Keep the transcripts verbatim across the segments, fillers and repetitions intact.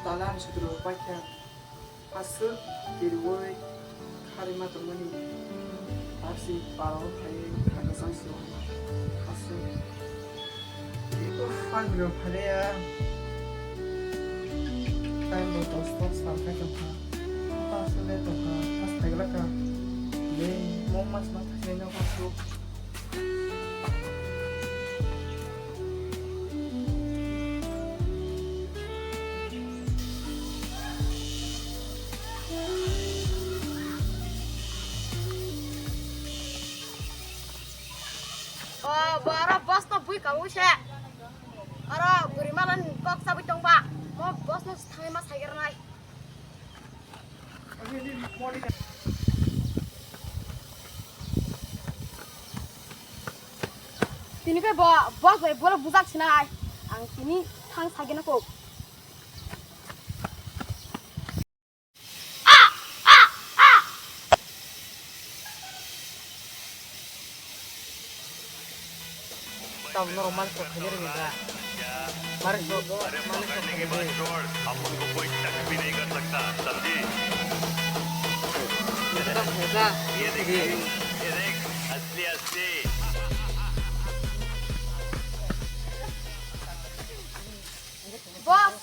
Talan sutro paikha. Aswk kiriwi kharima tongmani. Aswk pao phaiwi khakchang se. Aswk. Iko phagro phaleya. Time bo dos dos tal khai tongkha. Apa aswk le tongkha. Pas thaglaka. Le, mong mas mas thai no aswk. O, bo aro boss no bui kaui se. Aro bwrwi mala ni kok chabwi tongba. Mo boss no thangwi ma saigernai. Tini khe bo, boss bai bola bujak sinai. Ang tini thang sagena kok. Tam norok malik kok khaina rwngya da. Malik kok, malik kok khaina rwngya. अपन को कोई टच भी नहीं कर सकता, समझे? Tam khaina. ये देख, ये देख, असली, असली। Boss,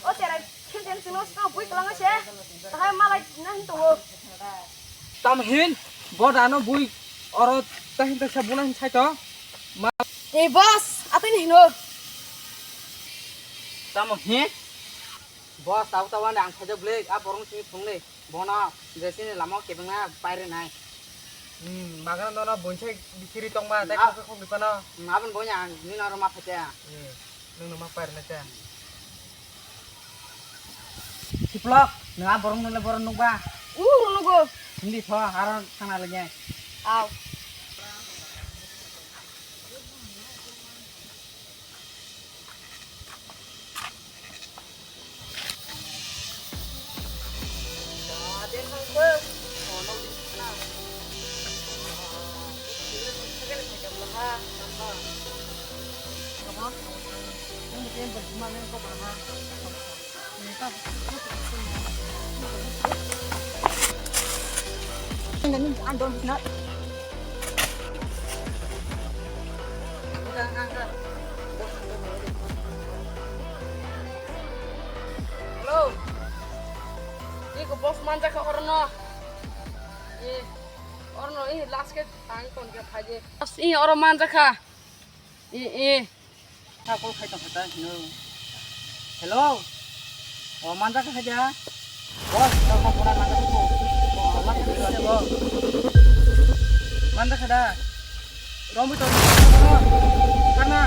o cherai khilchen chwngno sno bui kwlangwi se, tahai malai na hin tongo. Tamo hin, bo dano bui oro ta hin ta sa buna hin sai to. Ma- Ei boss, atwini hino. Tamo hin, boss, tabo tabo ang khaijak bwlwi, a borok simi phungnwi. Bono je chini lama o kebengna pairwnai. Hmm, magana nono buinsa bikiri tongma, tei Ah. khokhe khokni phano. Hmm, aboni buini ang nini oro ma phaikha. Hmm, nwngno ma pairwnai ta. Siplok, nwng a borok nole borok nukba? Uro nugo. Hindi tho, aro thangna lenge. Aw. Hello. Iko boss manjakha orono. Eh, orono, eh, last ke tang kon ke phaje. Boss, eh, oro manjakha. Eh, eh. Sa call khai tong kha ta hino. Hello. O, manjak kha da. Boss, tamo pura manjak ko. O, manjak kha da. Manjak kha da. Romwi tong. Kana.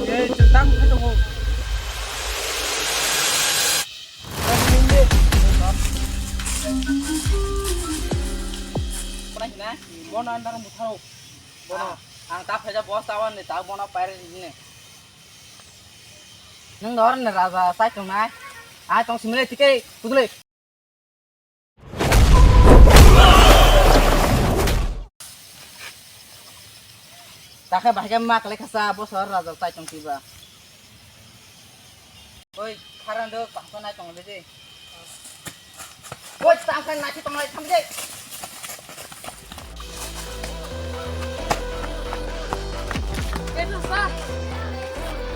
Ye, chutang khai tongo. Pura hina. Bono andar muthau. Bono. Ah. Ang ta phaja boss tawan ni ta bono pair ni. Nwng dor ni raja sai tongnai. Ai tong simle tike kudle. Takhe bahai khe ma kwlai khasa, bosor raja tai tong tiba. Oi, kharan do, pangsa nai tong de. Oi, tang khan nai tong lai tham de.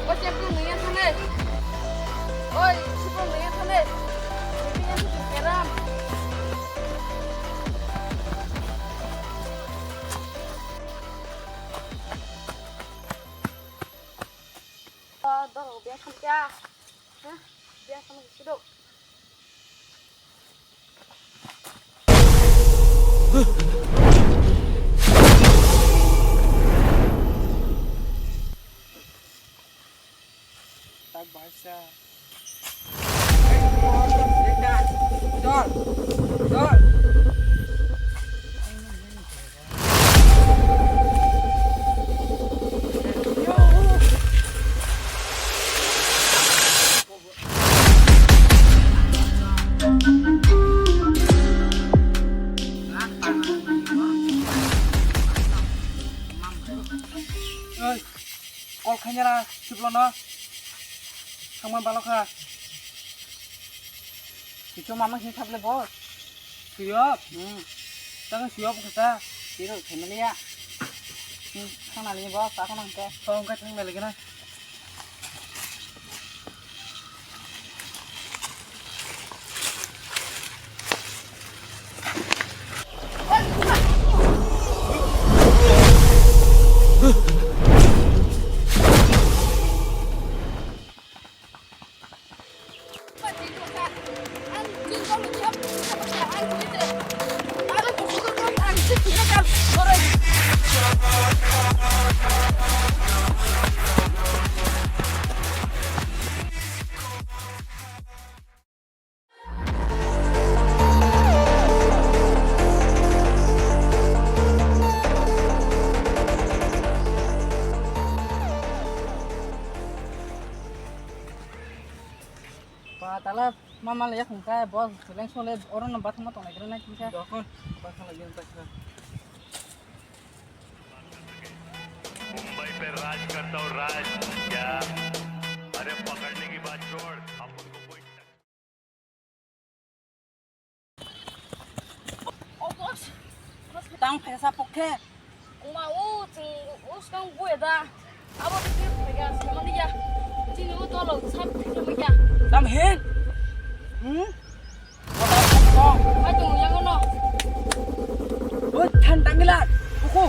Oi, champion nai tham de. Oi, super nai tham de. Nai tham de, keram. Doro biya khamkha. Ha? Biya khamkha sido. Tak bahasa. Oi, kol khainara siblono. Tongma balokha. Kicho mama sini thable boss. Siyok? Hmm. Tang siyok kata. Siro family ya. Hmm. Thang nali boss, ako nang ke. Kong ka thang nali kena. Ba tala mama le yakhung ka boss seleng sole oro no bathang ma tongnai kre nai kisa. Dokon bathang lagi ang kisa. Mumbai पे राज करता हूँ राज। क्या? अरे पकड़ने की बात छोड़, अब उनको कोई Tang phaisa pokhe. Oma o chwng o swkang buya da. Abo de khe phaiga samani ya. Chini o dolo sap khe manya. Tam he? Hmm? Ai to yang no. Oi than tangila. Kuku.